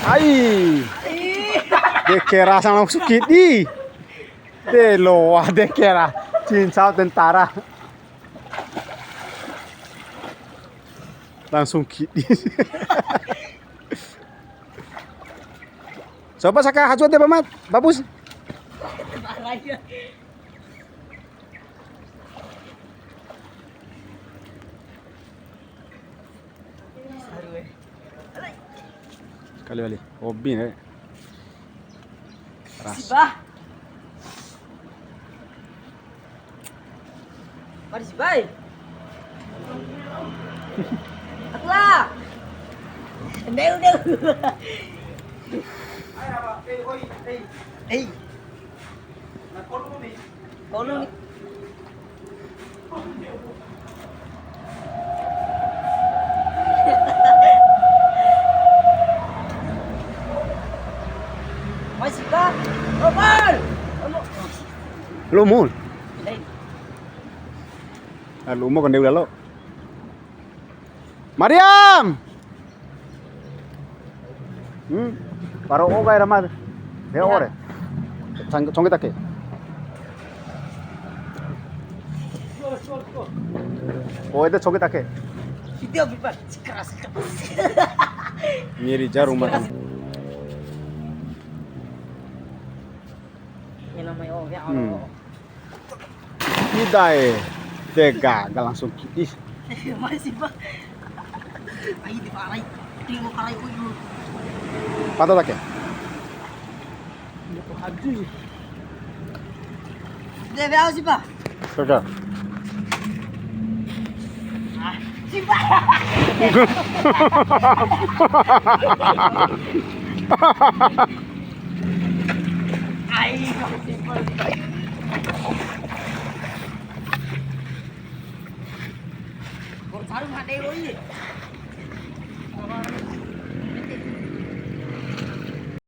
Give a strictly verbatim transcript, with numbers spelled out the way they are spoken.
Ai. Dekera sana sukidi. De loa dekera. Cincau tentara. Langsung kidi. Coba saka haju ade, Pamat. Bagus. Kali, kali. Hobi ne. Ras. Sibah. Mari sibah. Atulah. Ndeu, ndeu. Hei. Kono ni. Masih, Pak. Roman. Roman. Lumun. Lain. Ah, lumo kan dia udah lo. Mariam. Hmm. Paro o kai rama. De ore. Cang-, congge take. O ede congge take. Video bebas, keras, keras. Ngiri jarum makan. Ini namanya o, ya Allah. Hmm. Idae, tega, gak langsung kidi. Masih, Bang. Ai, di parai. Di mau parai, ui, ui. Patah tak ya? Aduh. Dia biasa sih, Pak. Tega. Ah, sih, Pak. Ai, kor saru made loi.